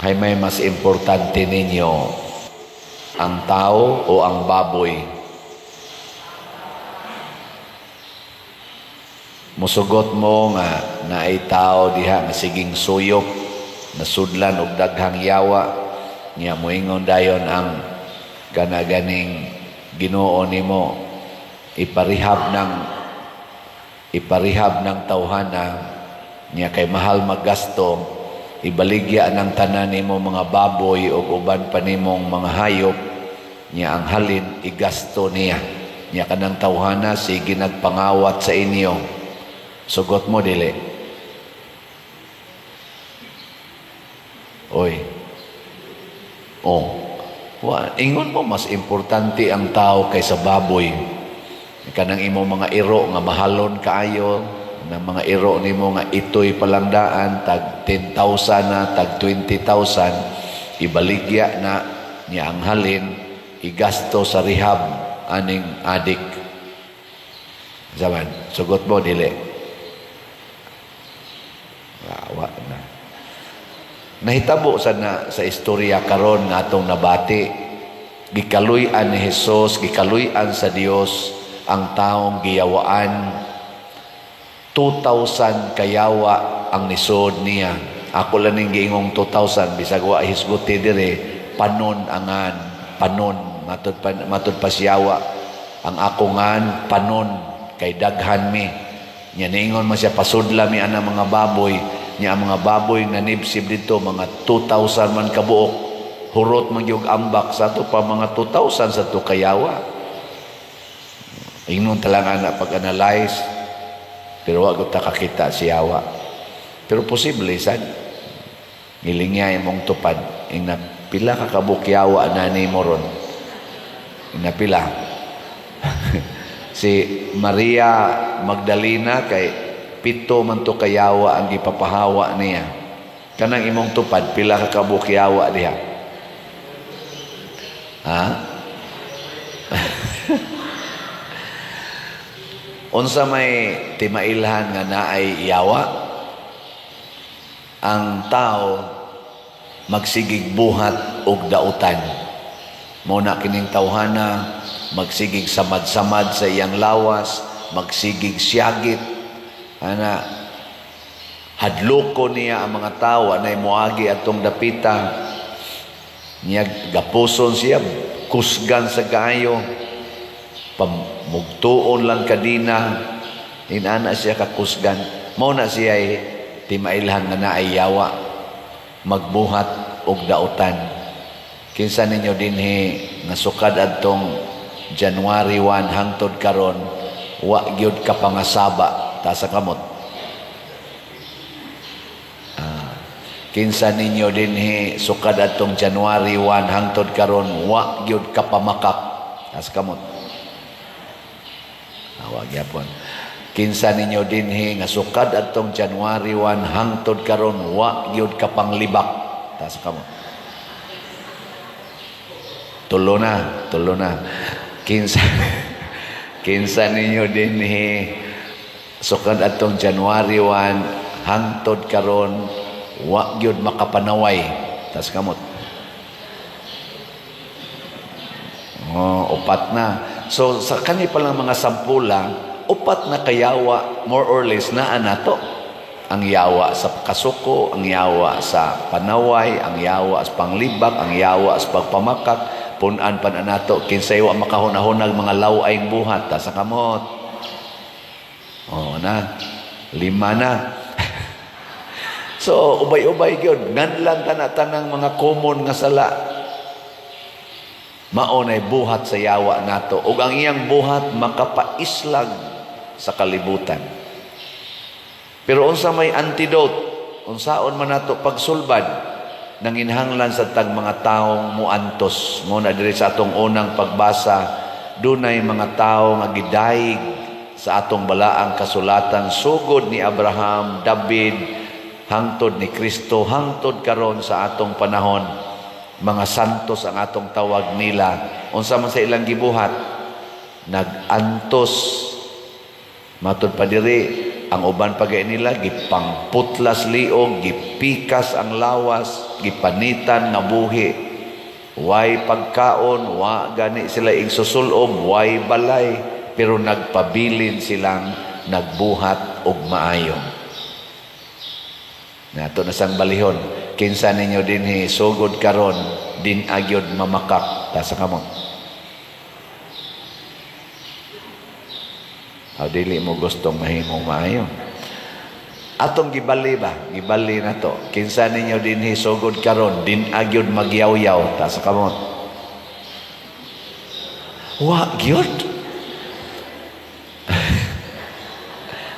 Hay may mas importante ninyo, ang tao o ang baboy? Musugot mo nga naay tao diha nga siging suyop, nasudlan og daghang yawa, niya moingon dayon ang kanaganing Ginoo nimo, iparehab ng tawhana niya kay mahal maggasto, ibaligya ng tanan nimo mga baboy o uban pa nimong mga hayop, niya ang halin igasto niya. Niya kanang tawhana sige nagpangawat sa inyo. Sugot mo dili? Oy. Oh. Wa, ingon mo mas importante ang tao kaysa baboy. Kanang imo mga iro nga mahalon kaayo, na mga iro nimo nga itoy palangdaan tag 10,000 na tag 20,000, ibaligya na niya ang halin igasto sa rehab aning adik. Zaman, sugot mo dili? Wa na. Nahitabo sa na sa istorya karon nga atong nabati, gikaluy-an ni Hesus, gikaluy-an sa Dios ang taong giyawaan. 2,000 kayawa ang nisod niya. Ako lang ning giingong 2,000 bisag wa hisguti dire, panon angan, panon matud pa siyawa. Ang ako ngan panon kay daghan mi. Nya niingon man siya pasudla mi ana mga baboy. Nya ang mga baboy nga nibsib dito mga 2,000 man kabuok. Hurot man gyud ambak sa ato pa mga 2,000 sa to kayawa. Ingnon talang ana pag-analyze, pero wa gud ta kakita siyawa. Pero posible sad ngilingya imong tupad ingna pila ka kabuok yawa na nimo ron. Ingna pila. Si Maria Magdalena kay 7 man to kayawa ang gipapahawa niya. Kanang imong tupad pila ka kabuok yawa diha? Ha? Unsa may timailhan nga naay yawa? Ang tao magsigig buhat og dautan. Mao na kining tawhana magsigig samad-samad sa iyang lawas, magsigig siyagit. Ana hadloko niya ang mga tawo anay moagi atong dapita. Niya gapuson siya, kusgan sa kaayo, pamugtuon lang kadina, inana siya kakusgan. Mao na siya timailhan nga naay yawa, magbuhat og dautan. Kinsa ninyo dinhi nga sukad adtong January 1 hangtod karon wa gyud ka pangasaba, ta sa kamot? Kinsa ninyo dinhi sukad adtong January 1 hangtod karon wa gyud ka pamakak, ta sa kamot? Wa gyapon. Kinsa ninyo dinhi nga sukad adtong January 1 hangtod karon wa gyud ka panglibak, ta sa kamot? Tulo na, tulo na. Kinsa ninyo dinhi sukad atong January 1 hangtod karon wa gyud makapanaway, tas kamot? Oh, upat na. So sa kani pa lang mga sampula, upat na kayawa more or less naa nato. Ang yawa sa kasuko, ang yawa sa panaway, ang yawa sa panglibak, ang yawa sa pagpamakak. Punan pa na nato kinsay wa makahunahunag mga law-ay buhat, ta sa kamot. Oh na, 5 na. So ubay-ubay gyud nganlan tana-tanang mga common nga sala. Mao nay buhat sa yawa nato ug ang iyang buhat makapaislag sa kalibutan. Pero unsa may antidote, unsaon man nato pagsulbad nanginhanglan sa tag mga taong muantos. Mo na diri sa atong unang pagbasa, dunay mga tawo nga gidayeg sa atong balaang kasulatan sugod ni Abraham, David, hangtod ni Kristo, hangtod karon sa atong panahon. Mga santos ang atong tawag nila. Unsa man sa ilang gibuhat? Nag-antos. Matud pa diri Ang uban pa nila gipangputlas liog, gipikas ang lawas, gipanitan nga buhi. Way pagkaon, wa gani sila ing susulob, way balay, pero nagpabilin silang nagbuhat og maayo. Nato na sang balihon, kinsa ninyo dinhi sugod karon din agyod mamakak, tasa kamot. Aw dili mo gustong mahimong maayo. Atong gibali ba? Gibali na to. Kinsa ninyo dinhi sugod karon din agyod magyaw-yaw, ta sa kamot. Wa gyud.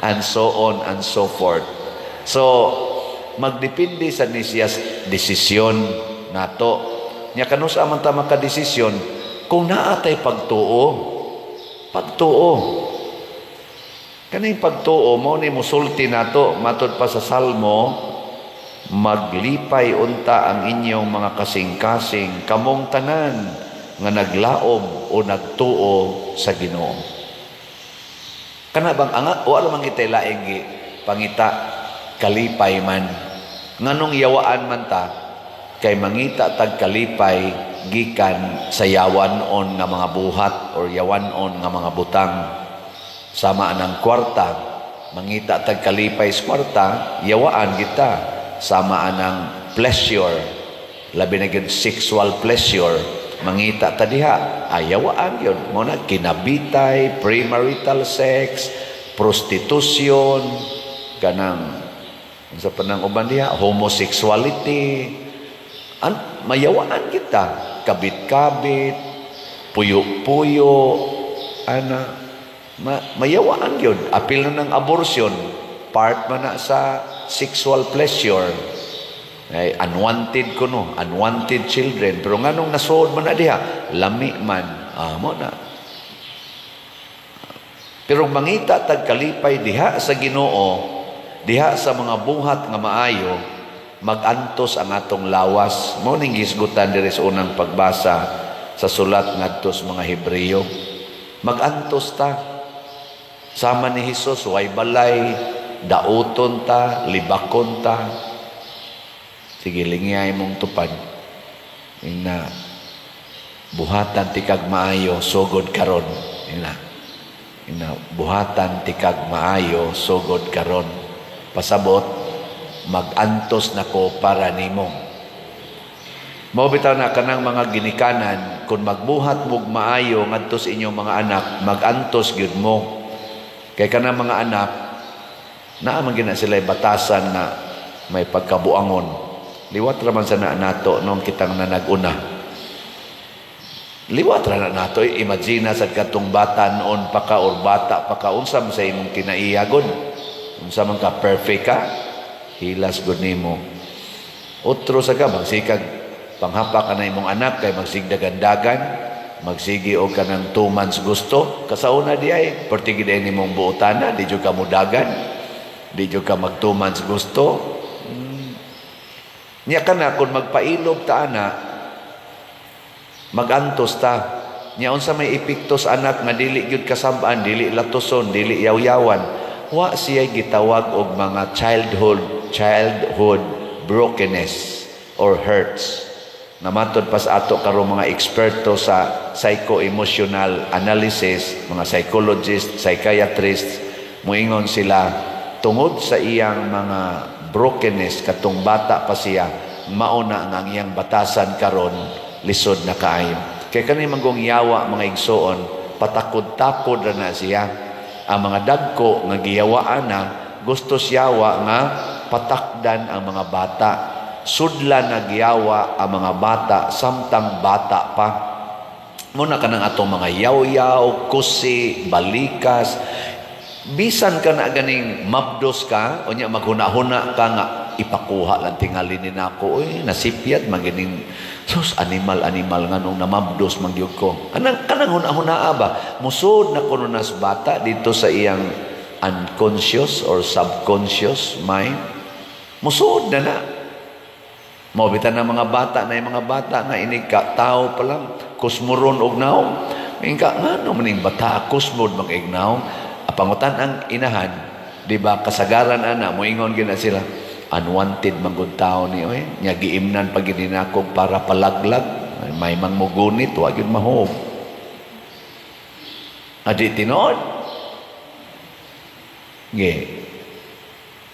And so on and so forth. So magdepende sa ni siya desisyon nato. Nya kanus-a man ta makadesisyon kung naa tay pagtuo. Pagtuo. Kaning pagtuo mo ni musulti nato matud pa sa Salmo, maglipay unta ang inyong mga kasing-kasing kamong tanan nga naglaom o nagtuo sa Ginoo. Kana bang anga wala man kitay laing pangita kalipay man, nganong yawaan man ta kay mangita tag kalipay gikan sa yawanon nga mga buhat or yawanon nga mga butang. Sama anang kwarta, mangita tag kalipay sa kwarta, yawaan kita. Sama anang pleasure, labi na gyud sexual pleasure, mangita ta diha, ayawaan yun. Mo na kinabitay, premarital sex, prostitution, kanang unsa pa nang uban diha, homosexuality. An mayawaan kita, kabit-kabit, puyo-puyo, ana mayawaan yun. Apil na ng abortion, part man na sa sexual pleasure. Ay, unwanted ko no, unwanted children. Pero nganong nasuod man na diha, lami man, mo na. Pero mangita tag kalipay diha sa Ginoo, diha sa mga buhat nga maayo, magantos ang atong lawas. Mao ning gisgutan diri sa unang pagbasa sa sulat ngadto sa mga Hebreo. Magantos ta. Sama ni Hesus, way balay, dauton ta, libakon ta. Sige, lingiyay mong tupad. Ina, buhatan tikag maayo, sugod karon. Ina, ina, buhatan tikag maayo, sugod karon. Pasabot, magantos nako para nimo. Mao bitaw na kanang mga ginikanan, kung magbuhat mog maayo ngadto sa inyong mga anak, magantos gyud mo. Kay kanang mga anak, naa man gina sila batasan na may pagkabuangon. Liwat ra man sa na nato nung kitang nanag-una. Liwat ra na nato, imagine sad katong bata noon pa ka or bata pa ka, unsa man sa imong kinaiyagon? Unsa man ka perfect ka? Hilas gud nimo. Otro sa ka magsikag panghapa ka na imong anak kay magsigdagandagan, magsigi og kanang 2 months gusto, kasauna di ay perti gid ay nimong buotana, di jud ka mudagan, di jud ka mag 2 months gusto. Nya kana kun magpailob ta ana, magantos ta. Nya unsa may epekto sa anak nga dili gyud kasab-an, dili latuson, dili yaw-yawan, wa siya gitawag og mga childhood brokenness or hurts. Namatod pa sa ato karon mga eksperto sa psycho-emotional analysis, mga psychologists, psychiatrists, moingon sila tungod sa iyang mga brokenness katong bata pa siya, mauna nga ang iyang batasan karon lisod na kaayo. Kay kani manggong yawa mga igsoon, patakod-takod ra na siya. Ang mga dagko nga giyawaan na, gusto siyawa nga patakdan ang mga bata. Sudla nagyawa ang mga bata samtang bata pa. Muna ka ng atong mga yaw-yaw, kusi, balikas. Bisan ka na ganing mabdos ka, o niya maghuna-huna ka nga, ipakuha lang tingali ni nako. Uy, nasipyat, magining, sus, animal-animal nga nung namabdos magyug ko. Kanang huna-huna ba? Musod na kuno nas bata dito sa iyang unconscious or subconscious mind. Musod na na. Mabitan ng mga bata na yung mga bata nga inig ka, tao pa lang, kusmuron og naong. Ingka, nga no maning bata, kusmod mag-ignaw. Pangutan ang inahan, Di ba kasagaran ana moingon gyud na sila, "Unwanted man gud tao ni oy, nya giimnan pa gyud nako para palaglag, may mangmugunit, wa gyud mahog." Adi tinuod. Ge.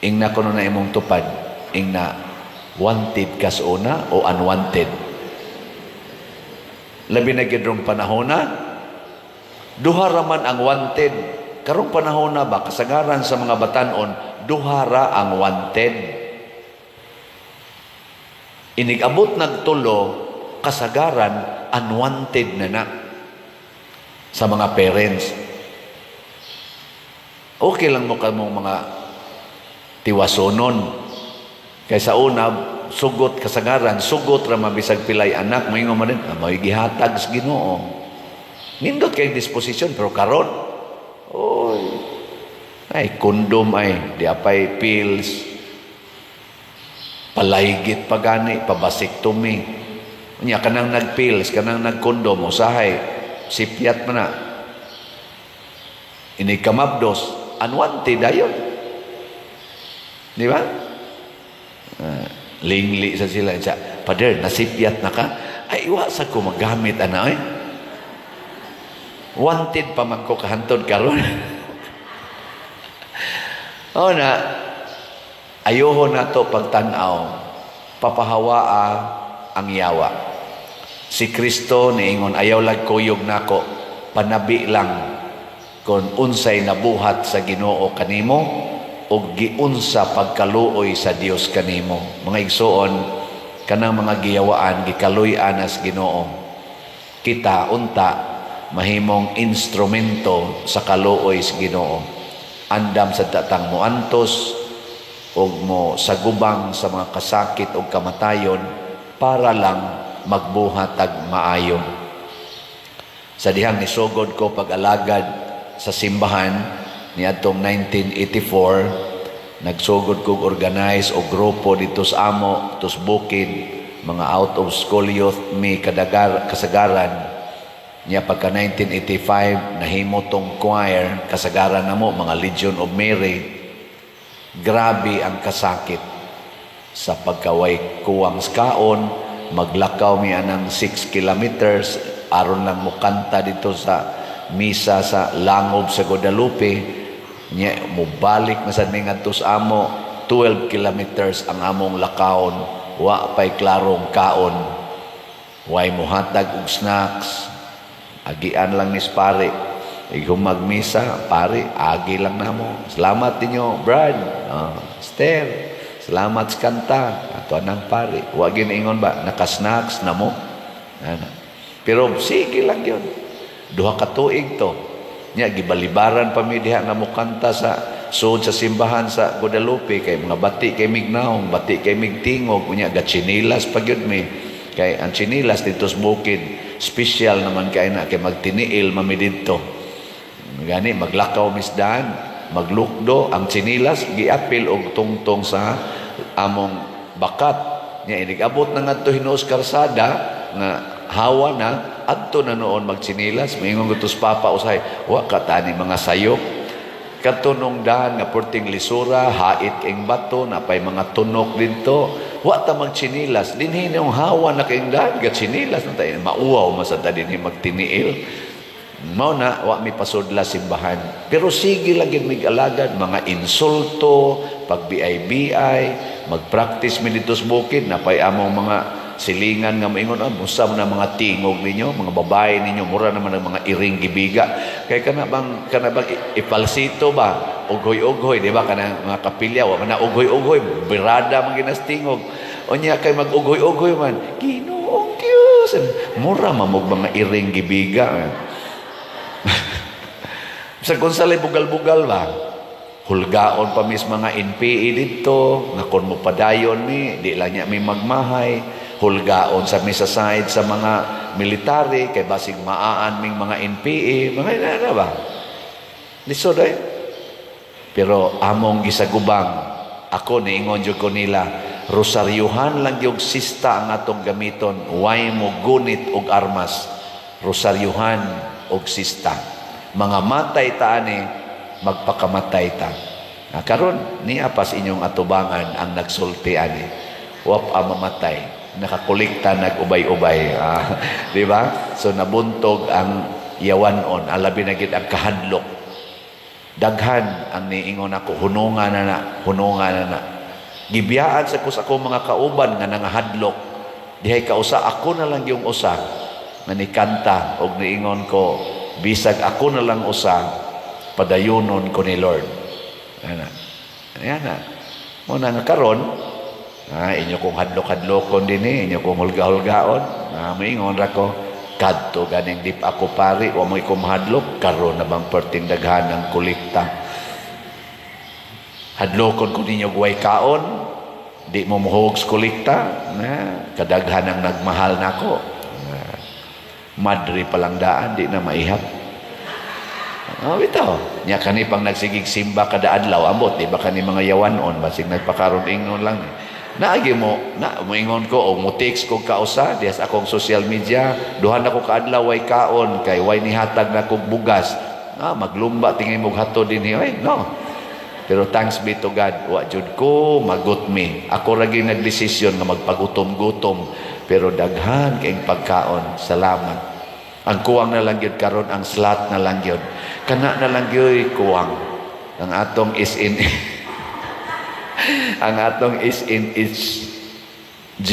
Ingna kuno na imong tupad, ingna wanted ka sa una o unwanted. Labi na gyud rong panahon na, duha ra man ang wanted. Karong panahon na ba, kasagaran sa mga batanon, duha ra ang wanted. Inig-abot nagtulo, kasagaran, unwanted na na sa mga parents. Okay lang mo kamong mga tiwasonon. Kay sa una, sugot kasagaran, sugot ra mabisag pilay anak, moingon man din, ah, mo'y gihatag sa Ginoo. Nindot kay disposisyon, pero karon, oy, ay, kondom ay, di apay pills, palaygit pa gani, pa-vasectomy. Unya, kanang nagpills, kanang nagkondom, usahay, sipyat man na. Ini kamabdos, unwanted dayon. Di ba? Lingli sa sila. Siya, "Father, nasipyat na ka?" "Ay, wa sa ko magamit, ana, eh. Wanted pa man ko kahantod karon." O na, ayoho na to pagtanaw, papahawaa ang yawa. Si Kristo niingon, "Ayaw lag kuyog nako, panabi lang kung unsay nabuhat sa Ginoo kanimo ug giunsa pagkaluoy sa Dios kanimo." Mga igsuon, kanang mga giyawaan gikaluy-an as Ginoo. Kita unta mahimong instrumento sa kaluoy sa Ginoo. Andam sa tatang moantos ug mo sagubang sa mga kasakit ug kamatayon para lang magbuhat ag maayo. Sa dihang nisugod ko pag-alagad sa simbahan niadtong 1984, nagsugod kog organize og grupo dito sa amo, tos bukid, mga out of school youth mi kadagar kasagaran. Nya pagka 1985 nahimo tong choir, kasagaran namo mga Legion of Mary. Grabe ang kasakit sa pagkaway kuwang kaon, maglakaw mi anang 6 kilometers aron lang mokanta dito sa misa sa Langob sa Guadalupe. Nya mobalik na sad mi ngadto sa amo, 12 kilometers ang among lakawon, wa pay klarong kaon, way mohatag og snacks, agian lang ni pare. Igong magmisa, pare, agi lang namo. "Salamat ninyo, Brad, Esther. Salamat sa kanta." Ato anang pare. Wa ingon ba, naka-snacks na mo. Ana. Pero sige lang yun. 2 ka tuig to. Nya, gibalibaran pa mi diha nga mokanta sa sud sa simbahan sa Guadalupe kay mga bati kay mignaong, bati kay migtingog, unya gatsinilas pa gyud mi. Kay ang tsinilas dito sa bukid, special naman kay na kay magtiniil mami didto. Gani maglakaw misdan, maglukdo ang tsinilas giapil og tungtong sa among bakat. Nya inig-abot na ngadto hinuos karsada nga hawa na adto na noon magtsinilas. Moingon gutos papa usahay, "Wa ka tani mga sayop." Kadto nung daan nga perting lisura, hait ing bato, napay mga tunok didto. Wa ta magtsinilas. Dinhi yung hawa na kayong daan, gatsinilas na tayo. Mauwaw masada dinhi magtiniil. Mao na, wa mi pasudla simbahan. Pero sige lang gyud mig alagad, mga insulto, pag BI-BI, magpractice mi dito sa bukid, napay among mga silingan nga maingon, "Ah, musa mo na mga tingog ninyo, mga babae ninyo, mura naman ang mga iring gibiga." Kay kana bang ipalsito ba? Ughoy-ughoy, di ba? Kana mga kapilya, wa man na ughoy-ughoy, birada man ginas tingog. Unya kay mag-ughoy-ughoy man, "Ginoong Diyos." Mura mamog mga iring gibiga. Sa kung salay bugal-bugal ba, hulgaon pa mis mga NPA dito, nga kung mo padayon mi, di lang niya mi magmahay, hulgaon sa mi sa side sa mga military, kay basig maaan ming mga NPA, mga ina ba? Lisod ay. Pero among gisagubang, ako niingon jud ko nila, rosaryuhan lang yung sista ang atong gamiton, way mo gunit og armas, rosaryuhan og sista. Mga matay ta ani, magpakamatay ta. Ah, karon niya pas inyong atubangan ang nagsulti ani. Wa pa mamatay, nakakolekta nag-ubay-ubay. Ah, di ba? So nabuntog ang yawanon, alabi na gid ang kahadlok. Daghan ang niingon ako, hununga na na, hununga na na. Gibiyaan sa ko sa akong mga kauban nga nangahadlok. Dihay kausa ako na lang yung usa nga nikanta og niingon ko, bisag ako na lang usa, padayunon ko ni Lord. Ana. Ayan na. Muna nga karon, inyo kong hadlok-hadlokon din eh, inyo kong hulga-hulgaon. Moingon ra ko, kadto ganing di pa ako pari, wa mo'y kumahadlok, karon na bang perting daghan ang kolekta. Hadlokon ko ninyo guway kaon, di mo muhog sa kolekta, na, kadaghan ang nagmahal nako. Na, madre palang daan, di na maihap. Oh, bitaw. Nya kani pang nagsigig simba kada adlaw, ambot di ba kani mga yawanon, basig nagpakaron ingon lang. Naagi mo, na moingon ko o mo text ko kausa diha sa akong social media, duha na ko kaadlaw way kaon kay way nihatag na kog bugas. Ah, maglumba tingin mo hatod dinhi oy, no. Pero thanks be to God, wa jud ko magutmi. Ako ra gyud nagdesisyon nga magpagutom-gutom, pero daghan kayong pagkaon. Salamat. Ang kuwang na lang gyud karon, ang slot na lang gyud. Kana na lang gyud kuwang. Ang atong is in each G,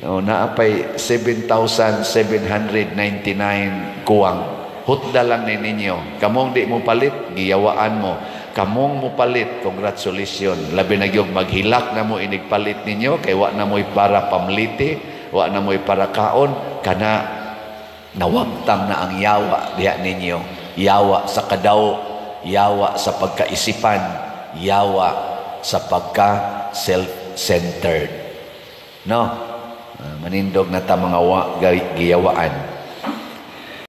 oh, naapay 7,799 kuwang. Hutda lang ni ninyo. Kamong di mo palit, giyawaan mo. Kamong mo palit, congratulations. Labi na gyud maghilak na mo inig palit ninyo kay wa na mo'y para pamliti, wa na mo'y para kaon, kana nawagtang na ang yawa diha ninyo. Yawa sa kadaw, yawa sa pagkaisipan, yawa sa pagka self-centered. No? Manindog na ta mga wa, giyawaan.